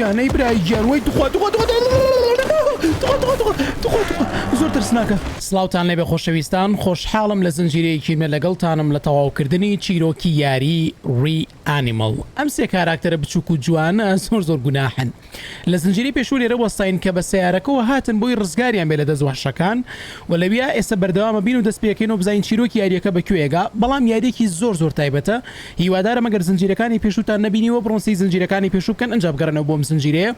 گیان ئەی برای گیان وەی توخوا توخوا توخوا توخوا توخوا توخوا توخوا توخوا زۆر ترسناکە. سڵاوتان لێبێ خۆشەویستان خۆشحاڵم لە زنجیرەیەکی نوێ لەگەڵتانم لە تەواوکردنی چیرۆکی یاری Reanimal ئەم سێ کاراکتەرە بچوک و جوانە زۆر زۆر گوناحن لە زنجیرەی پێشوو لێرە وەستاین کە بە سەیارەکەوە هاتن بۆی ڕزگاریان بێ لە دەست وەحشەکان و لەویا ئێستا بەردەوامە بین و دەست پێکەین و بزانین چیرۆکی یاریەکە بە کوێ ئەگا بەڵام یاریەکی زۆر زۆر تایبەتە هیوادارم ئەگەر زنجیرەکانی پێشووتان نەبینیوە بڕۆن سەیری زنجیرەکانی پێشوو بکەن ئنجا بگەڕێنەوە بۆ ئەم زنجیرەیە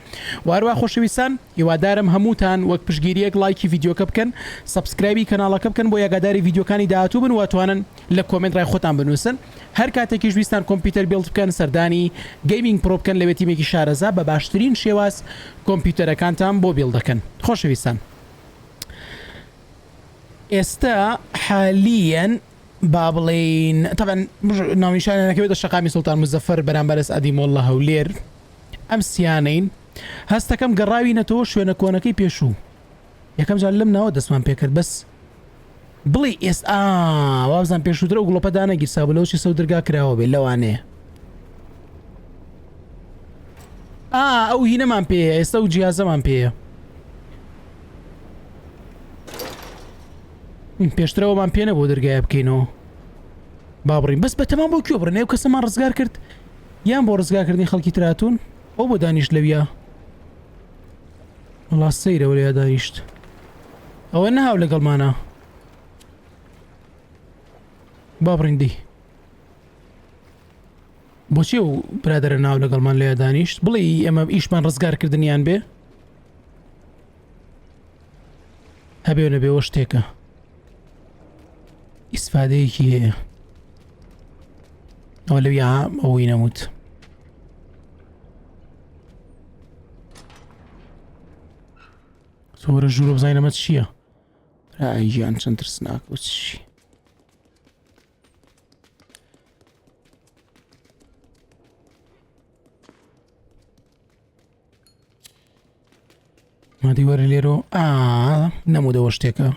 و هەروا خۆشەویستان هیوادارم هەمووتان وەک پشتگیریەک ڵایکی ڤیدیۆکە بکەن subscribe ی کەناڵەکە بکەن بۆ ئاگاداری ڤیدیۆکانی داهاتوو بن و ئەتوانن لە comment ڕای خۆتان بنووسن هەر کاتێکیش ویستان کۆمپیوتەر build بکەن سەردانی Gaming Pro بکەن لەوێ تیمێکی شارەزا بە باشترین شێواز کۆمپیوتەرەکانتان بۆ build دەکەن خۆشەویستان ئێستا حالیەن با بڵێین تەبعەن ناونیشانیان ئەکەوێتە شەقامی سوڵتان موزەفەر بەرامبەر ئەسعەدی مۆڵ لە هەولێر ئەم سیانەین هەستەکەم گەڕاوینەتەوە شوێنە کۆنەکەی پێشوو یەکەم جار لەم ناوە دەستمان پێکرد بەس بڵێ ئێس ئا وابزان پێشووتر ئەو گڵۆپە دانەگیرسا بوو لەوە چی سەو درگا کراوە بێ لەوانەیە ئا ئەو هینەمان پێیە ئێستا و جیازەمان پێیە پێشترەوەمان پێ نەبوو دەرگایە بکەینەوە با بڕین بەس بەتەمان بۆ کوێ بڕین ئەو کەسەمان ڕزگار کرد یان بۆ ڕزگارکردنی خەڵکی تراتون ئەو بۆ دانیشت لەویا وڵا سەیرەوە لەویا دانیشت ئەوە نەهاو لەگەڵمانە با بڕین دی بۆچی ئەو برادەرە ناو لەگەڵمان لەویا دانیشت بڵێ ئێمە ئیشمان ڕزگارکردنیان بێ هەبێ و نەبێ شتێکە ئیسفادەیەکی هەیە ئەوە لەویا ئەوەی نەموت زۆرە ژوورە بزانین ئەمە چییە ئای گیان چەند ترسناک و چی مادی وەرە لێرۆ ئا نەمودەوە شتێکە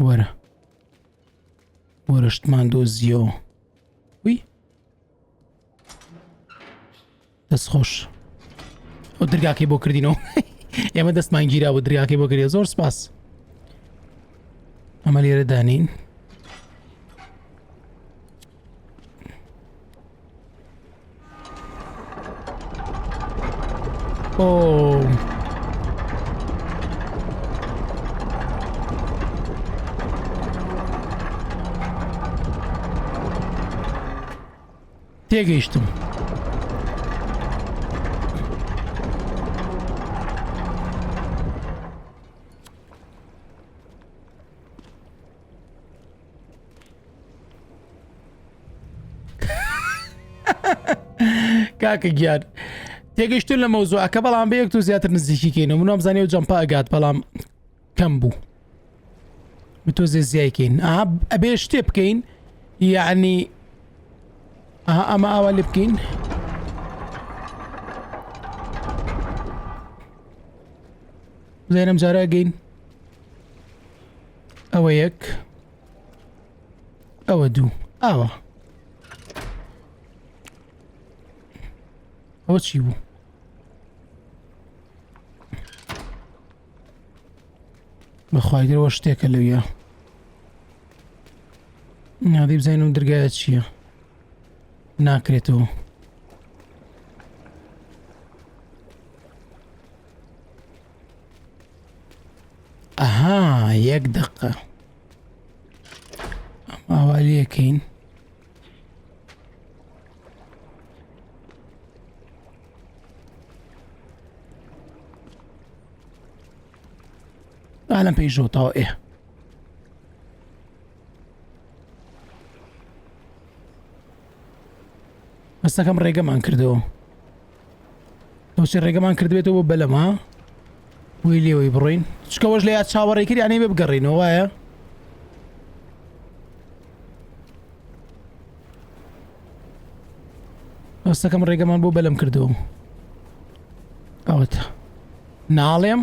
وەرە وەرە شتمان دۆزیەوە وی دەست خۆش ئەو درگاکەی بۆ کردینەوە ئێمە دەستمان گیرا بۆ درگاکەی بۆ کردی زۆر سپاس ئەمە لێرە دانین ئۆ تێگەیشتم. کاکە گیان تێگەیشتون لە مەوزوعەکە بەڵام بە یەک تۆ زیاتر نزیکی کەین و منام زانانی و جەمپا ئەگات بەڵام کەم بوو تۆزێ زیایکەین ئەبێ شتێ بکەین یعنی ئەها ئەمە ئاوا لێ بکەین بزانم جارە ئەگەین ئەوە یەک ئەوە دوو ئاوا ئەوە چی بوو بەخوای درەوە شتێکە لەویا نادی بزانین و درگایە چییە ناکرێتەوە ئەها یەک دقە ئەم ئاوا لێکەین ئالم پێی ژۆتەوە ئێ بەسەکەم ڕێگەمان کردەوە تۆچی ڕێگەمان کردبێتەوە بۆ بەلەما وی لێوەی بڕۆین چکەوەش لە یاد چاوەڕێ کرد یانەی بێ بگەڕینەوە وایە ئەستەکەم ڕێگەمان بۆ بەلەم کردەوە ئەوەتە ناڵێم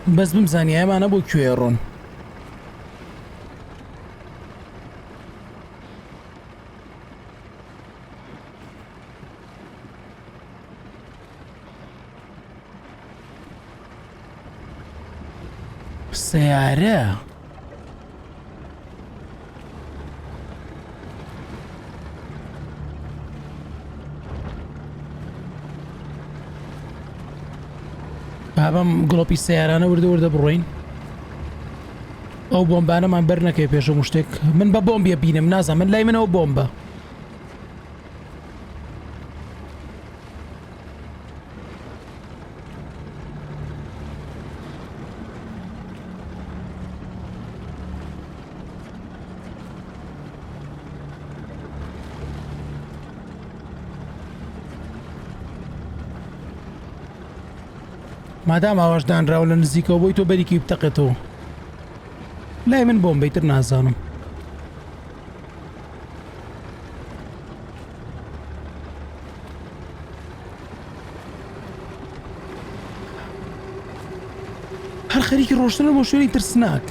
بەس بمزانیایە ئەمانە بۆ کوێ ڕۆن. سەیارە. بابم گڵۆپی سیارانە وردە وردە بڕۆین ئەو بۆمبانەمان بەر نەکەی پێشە مشتێک من بە بۆمبیە بینم نازانم من لای منەوە بۆمبە مادام ئاواش دانراوە لە نزیکەوە بۆی تۆ بەریکی بتەقێتەوە لای من بۆمبەی تر نازانم هەر خەریکی ڕۆشتنە بۆ شوێنی ترسناک.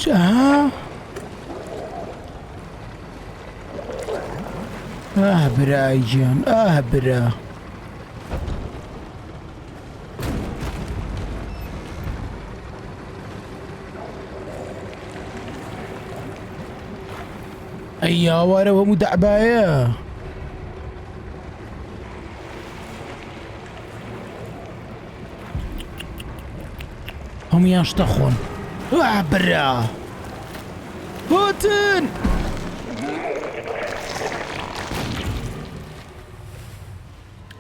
چ ئاه برای گیان ئاه برا ئەی یاوارە هەموو دەعبایە هەمویان شتە خۆن برا هاتن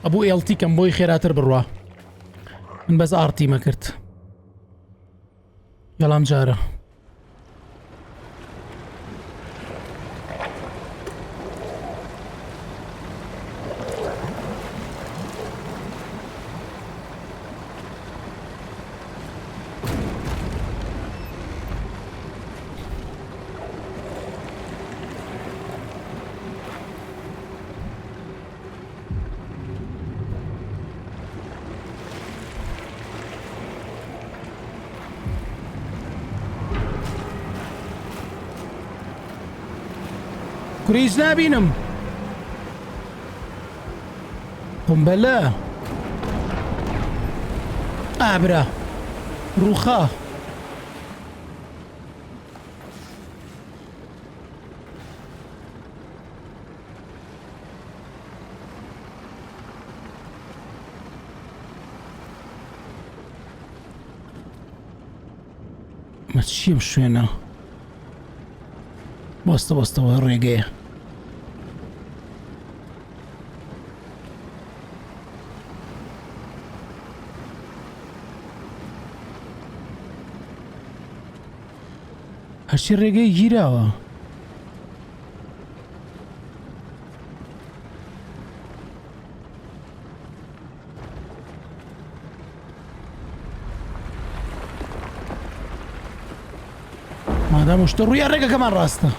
ئەبوو ئێڵتی کەم بۆی خێراتر بڕوا من بەس ئارتیمە کرد یەڵام جارە. کوری هیچ نابینم قنبلە ئابرا ڕوخا مە چیم شوێنە بەستە بەستەوە ڕێگەیە هەرچی ڕێگەی گیراوە مادام شتە ڕوویە ڕێگەکەمان ڕاستە.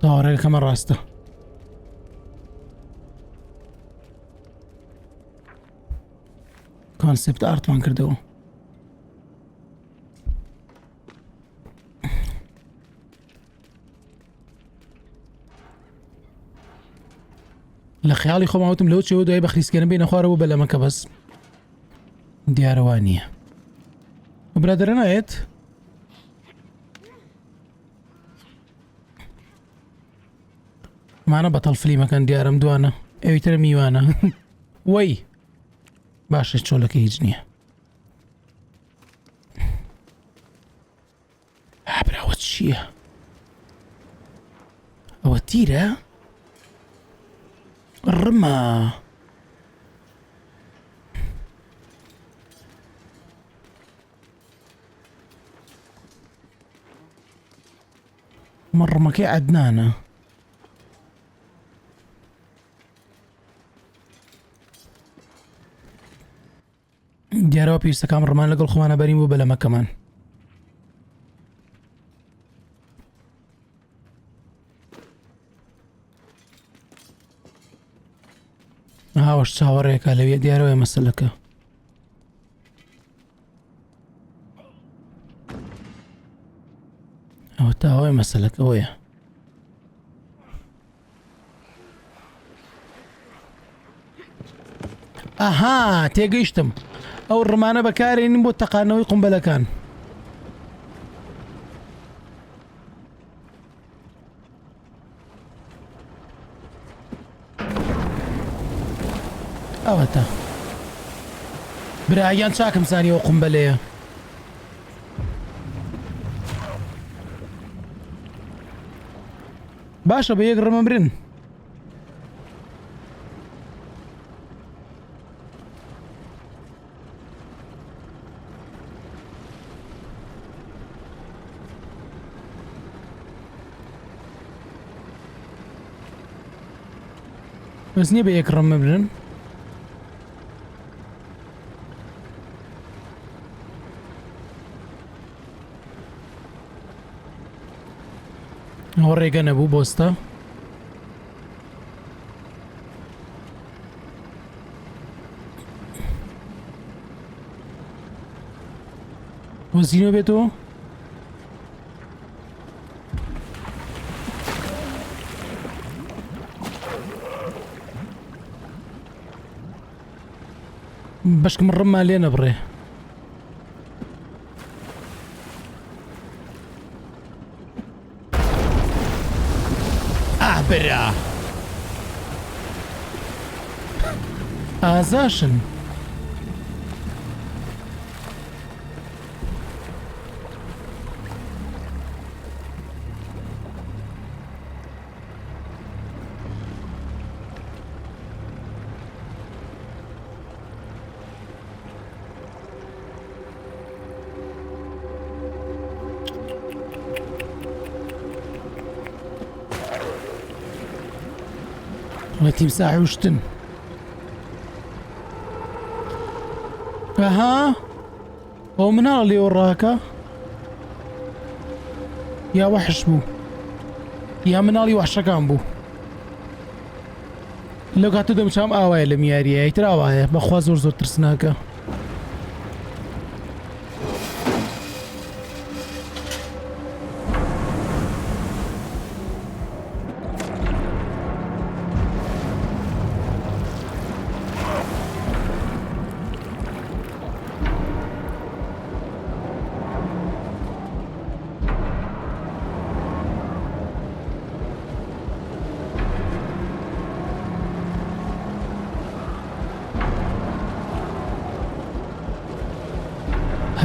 تەواو ڕێگەکەمان ڕاستە. کۆنسپت ئارتمان کردەوە. لە خەیاڵی خۆم وتم لەو چێوە دوای بە خلیسکێنە بینە خوارەوە بەلەمەکە بەس دیارەوە نییە برادەرە نایەت مانە بەتەڵ فلیمەکەن دیارم دوانە ئەوی ترە میوانە وەی باشە چۆلەکە هیچ نییە ئابراوە چییە؟ ئەوە تیرە؟ ڕمە. ئەمە ڕمەکەی عەدنانە. دیارەوە پێویستەکان ڕمان لەگەڵ خۆمانە بەرین بۆ بەلەمەکەمان. هاوەش چاوەڕێکە لەوێ دیارەوەی مەسلەکە. ئەوە تاوەی مەسلەکە ئەوەیە. ئەها تێگەیشتم ئەو ڕمانە بەکارێنین بۆ تەقانەوەی قومبەلەکان. ئەوەتە برایان چاکم زانیەوە قومبەلەیە. باشە بە یەک ڕمەمرن. بەس نییە بە یەک ڕم بمرن ئەوە ڕێگە نەبوو بۆستە وەزینەوە بێتەوە بەشکم ڕممان لێ نەبڕێ ئاه برا ئازاشن. وە تیمساح وشتن ئەها ئەو مناڵ لێوە ڕاکە یا وەحش بوو یا مناڵی وەحشەکان بوو لەو کاتە دەمچام ئاوایە لەم یاریە ئیتر ئاوایە بەخوا زۆر زۆر ترسناکە.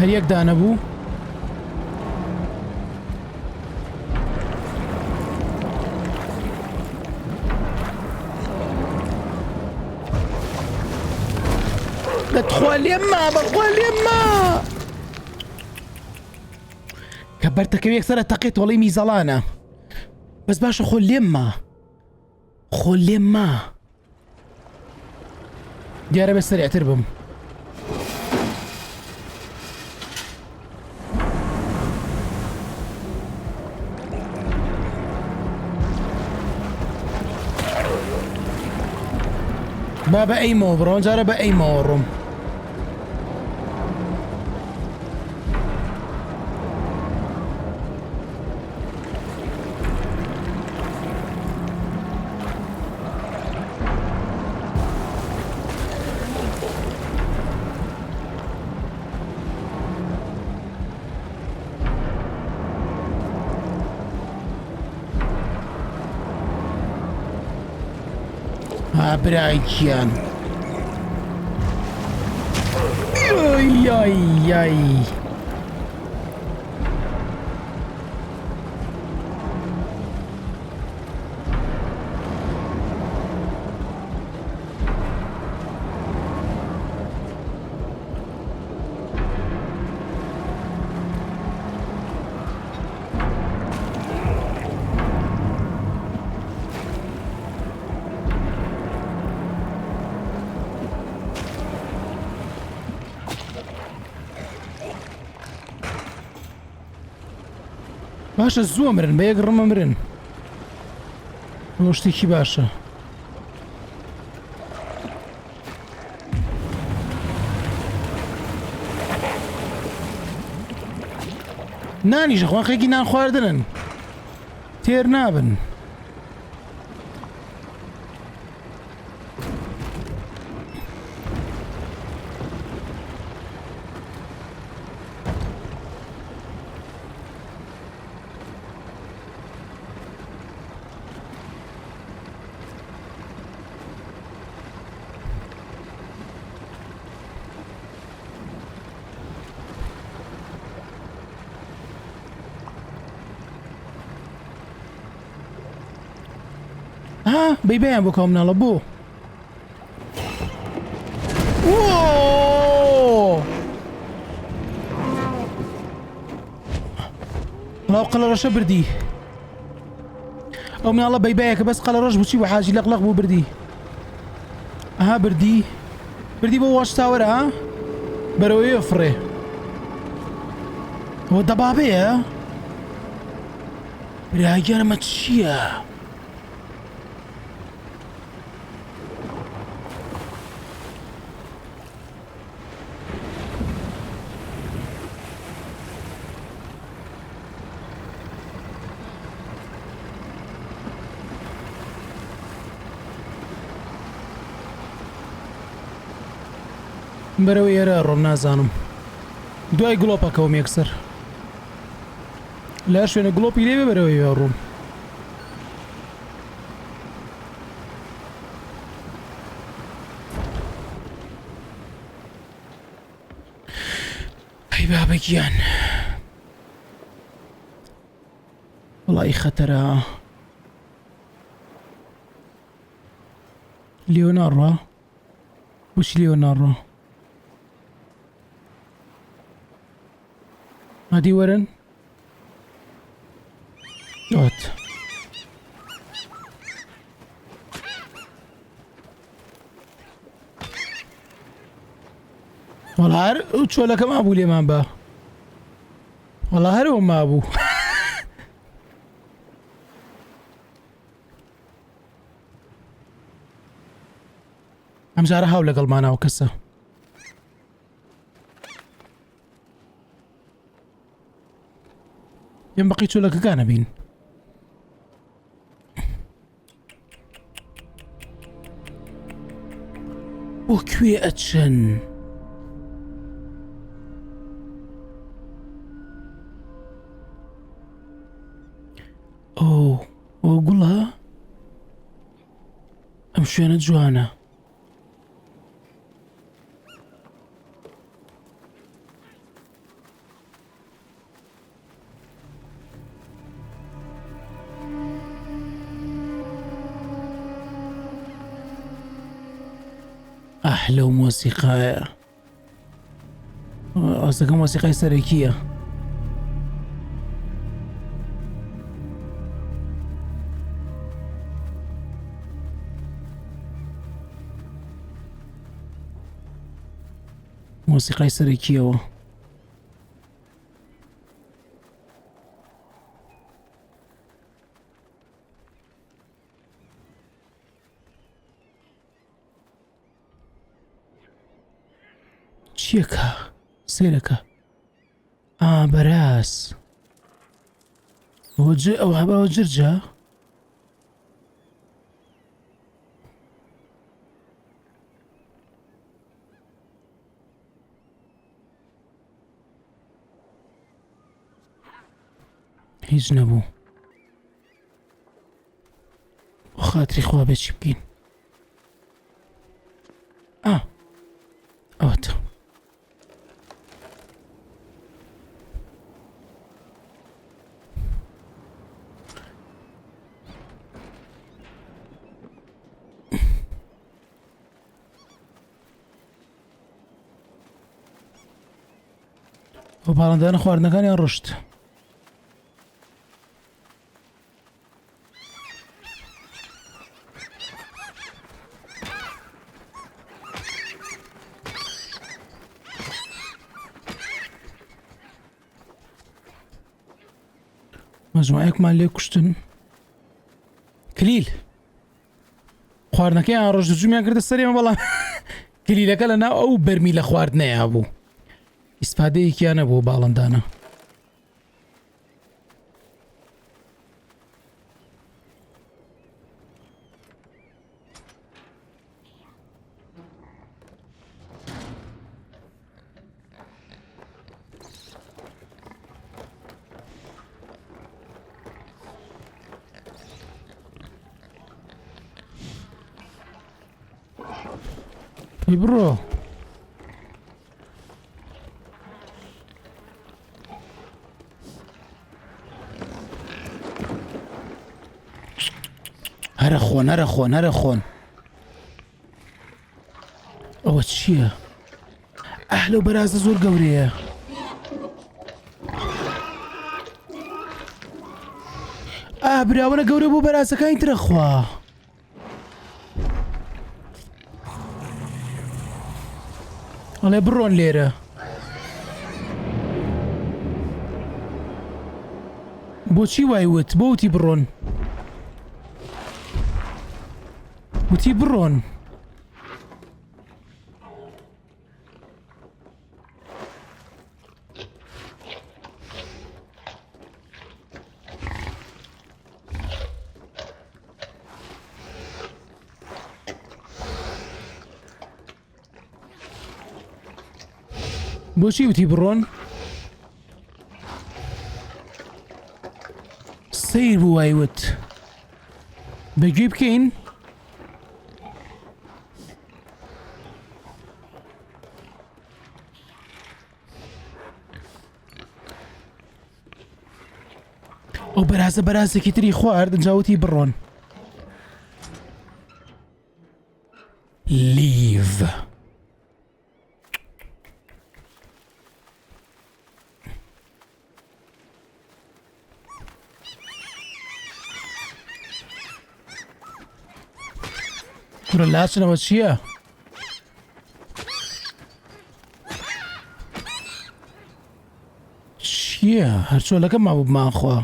هەر یەک دانە بوو دەتخوا لێم ما بەخوا لێم ما کە بەرتەکەوی یەکسەرە تەقێت تۆڵەی میزەڵانە بەس باشە خۆ لێم ما خۆ لێم ما دیارە بێ سەریعتر بم با بە ئەیمەوە بڕۆن جارە بە ئەیمەوە ڕۆم ها برای گیان یای یای باشە زووە مرن بە یەک ڕمە مرن ئەوە شتێکی باشە. نانیش خوا خێکی نان خواردنن تێر نابن. ها بەیبەیان بۆ کاو مناڵە بۆ ڵاو قەڵەڕەشە بردی ئەو مناڵە بەیبەیەکە بەس قەڵەڕەش بچی بۆ حاجی لەقلەق بوو بردی ئەها بردی بردی بۆ واش تاوەرە ها بەرەوەیە فڕێ ئەوە دەبابەیە براگیان ئەمە چییە؟ بەرەو ئێرە ڕۆم نازانم دوای گڵۆپەکەوم یەکسەر لە شوێنە گڵۆپی لێ بەرەوە ئێوە ڕۆم ئەی بابە گیان وەڵی خەتەرە لێوە ناڕوا بۆچی لێوە ناڕوا هادی وەرن ئۆت وەڵا هەر ئەو چۆلەکە مابوو لێمان بە وەڵا هەر ئەو مابوو ئەمجارە هاو لەگەڵمانەوە کەسە ئێم بەقی چۆلەکەکانە بین بۆ کوێ ئەچن؟ ئەو ئەو گوڵە ئەم شوێنە جوانە. ئەح لەو مۆسیقایە ئاستەکە مۆسیقای سەرەکیە. مۆسیقای سەرەکیەوە. چیەکە سێرەکە ئا بەراز ئەو هەبەوە جرجە هیچ نەبوو بۆ خاتری خوا بێ چی بکەین ئا ئەوەتە ئەو باڵندانە خواردنەکانیان ڕشت. مەجموعەیەکمان لێ کوشتن کلیل خواردنەکەیان ڕۆژ جومیان کردە سەرێمە بەڵام کلیلەکە لە ناو ئەو بەرمی لە خواردنەیە بوو ئیسفادەیەکیان نەبوو باڵندانە ئەی بڕۆ هەرە خۆن هەرە خۆن هەرە خۆن ئەوە چییە؟ ئەه لەو بەرازە زۆر گەورەیە. ئا براوەنە گەورە بۆ بەرازەکانی ترە خوا. ئەڵێ بڕۆن لێرە. بۆچی وای وت بۆ وتی بڕۆن وتی بڕۆن بۆچی وتی بڕۆن سیر بوو وای وت بەگوێ بکەین ئەو بەرازە بەرازێکی تری خوارد جاوتی بڕۆن لیڤ کورە لاچنەوە چییە؟ چییە هەرچۆلەکە مابوو بمانخوا.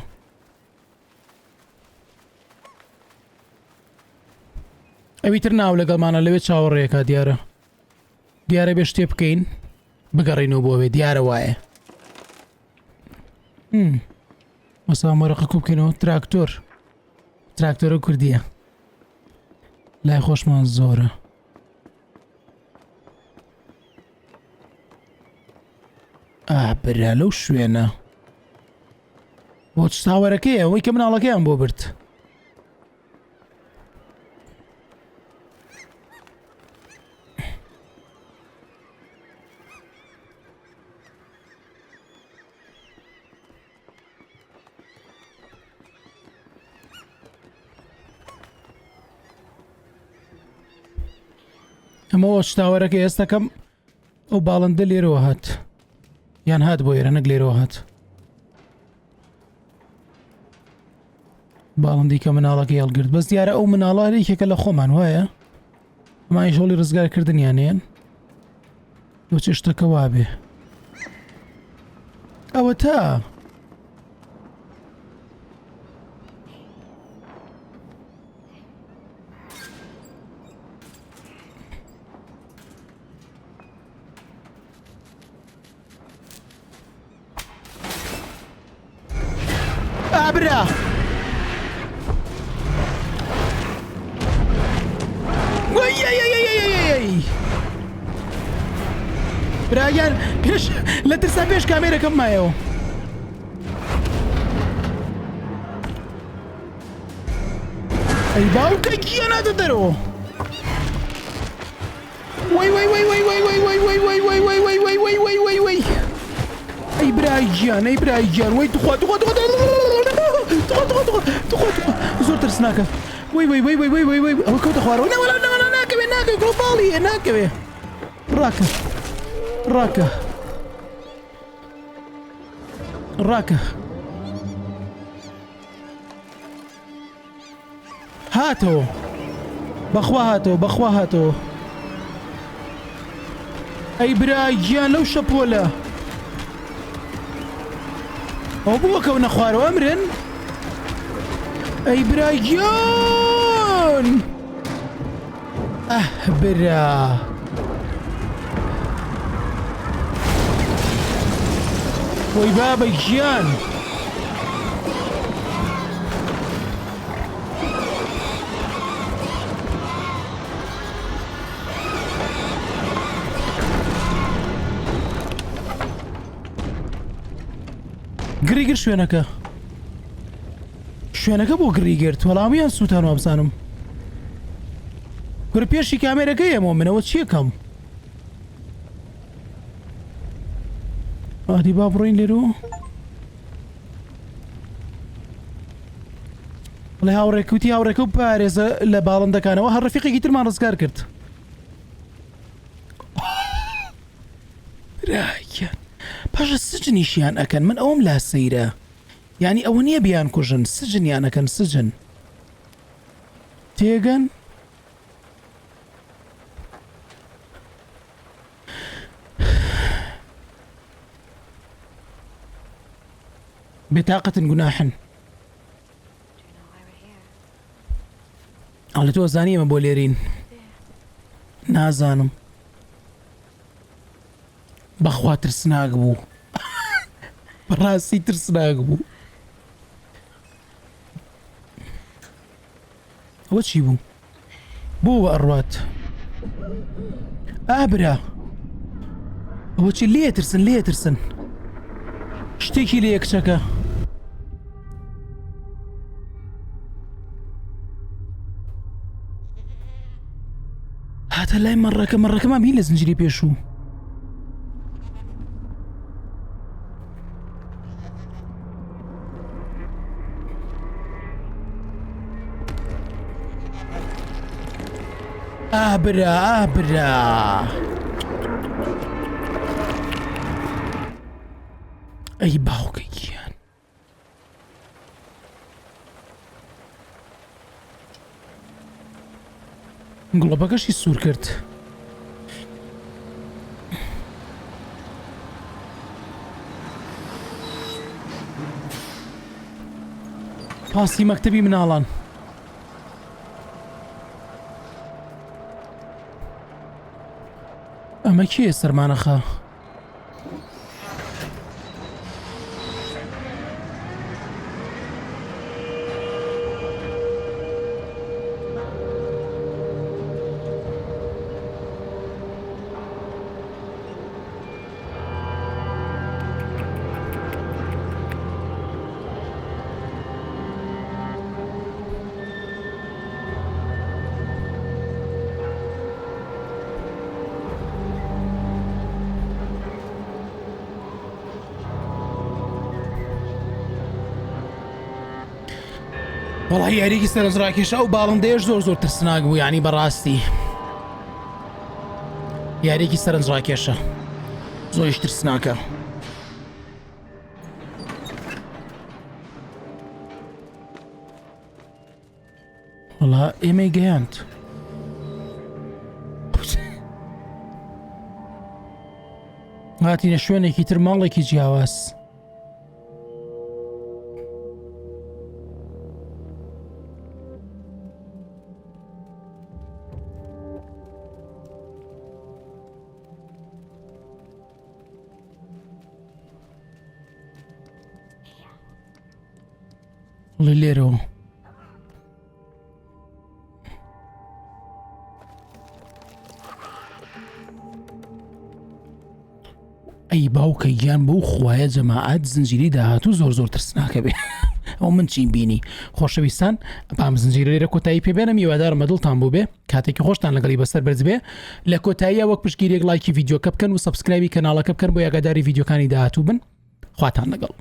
ئەوی تر ناو لەگەڵمانە لەوێ چاوەڕێکا دیارە دیارە بێ شتێ بکەین بگەڕینەوە بۆ ئەوێ دیارە وایە مەسا مەرەقە کو بکەینەوە تراکتۆر تراکتۆرە کوردیە لای خۆشمان زۆرە ئا برا لەو شوێنە بۆ چتاوەرەکەیە ئەوەی کە مناڵەکەیان بۆ برد ئەمە وەچتاوەرەکە ئێستەکەم ئەو باڵندە لێرەوە هات یان هات بۆ ئێرە نەک لێرەوە هات باڵندی کە مناڵەکەی هەڵگرت بەس دیارە ئەو مناڵە یەکێکە لە خۆمان وایە ئەمانیش هەوڵی ڕزگارکردنیانێن بۆ چ شتەکە وابێ ئەوە تا ئابرا براگیان پێش لە ترسا پێش کامێرەکەم مایەوە ئەی باوکە گیان ناتە دەرەوە وەی وەی وەی وەی وەی وەی وەی وەی وەی وەی وەی وەی وەی وەی وەی وەی وەی ئەی برای گیان ئەی برای گیان وەی تخوا تخوا تخوا تخوا تخوا تخوا تخوا تخوا زۆر ترسناکە وەی وەی وەی وەی وەی وەی وەی ئەوە کەوتە خوارەوە نەوەلا نەوەلا ناکەوێ ناکەوێ گڵۆپاڵیە ناکەوێ ڕاکە ڕاکە ڕاکە هاتەوە بەخوا هاتەوە بەخوا هاتەوە ئەی برا گیان لەو شەپۆلە ئەو بووە کەونە خوارەوە ئەمرن؟ ئەی برا گیان ئەه برا وەی بابە گیان گڕی گر شوێنەکە شوێنەکە بۆ گڕی گرت وەڵامیان سووتان وابزانم کورە پێشی کامێرەکە یەمەوە منەوە چیەکەم ئادی با بڕۆین لێرەوە بڵێ هاوڕێکوتی هاوڕێکە و پارێزە لە باڵندەکانەوە هەر ڕفیقێکی ترمان ڕزگار کرد براگیان باشە سجنیشیان ئەکەن من ئەوم لا سەیرە یعنی ئەوە نییە بیان کوژن سجنیان ئەکەن سجن تێگەن بێتاقەتن گوناحن ئەڵێ تۆ زانی ئێمە بۆ لێرین نازانم بەخوا ترسناک بوو بەڕاستی ترسناک بوو ئەوە چی بوو بۆ وە ئەڕوات ئابرا ئەوە چی لێ ترسن لێ ترسن شتێکی لێ کچەکە هاتە لای مەڕەکە مەڕەکەمان بین لە زنجیری پێشوو ئابرا ئابرا ئەی باوکە گیان گڵۆپەکەشی سوور کرد. پاسی مەکتەبی مناڵان. ئەمە کێیە سەرمانەخە؟ وەڵی یاریکی سەرنجڕاکێشە ئەو باڵندەیەش زۆر زۆر ترسناک بوو یعنی بەڕاستی یاریکی سەرنجڕاکێشە زۆریش ترسناکە. وەڵا ئێمەی گەیاند. هاتینە شوێنێکی تر ماڵێکی جیاواز. ڵێ لێرەوە ئەی باوکە گیان بەو خوایە جەماعەت زنجیری داهاتوو زۆر زۆر ترسناکە بێ ئەو من چیم بینی خۆشەویستان بام زنجیرە لێرە کۆتایی پێبێنم هیوادارم بەدڵتان بوو بێ کاتێکی خۆشتان لەگەڵی بەسەر بەرز بێ لە کۆتاییە وەک پشتگیریەک لایکی ڤیدیۆکە بکەن و subscribe ی کەناڵەکە بکەن بۆ یاگاداری ڤیدیۆکانی داهاتوو بن خواتان لەگەڵ.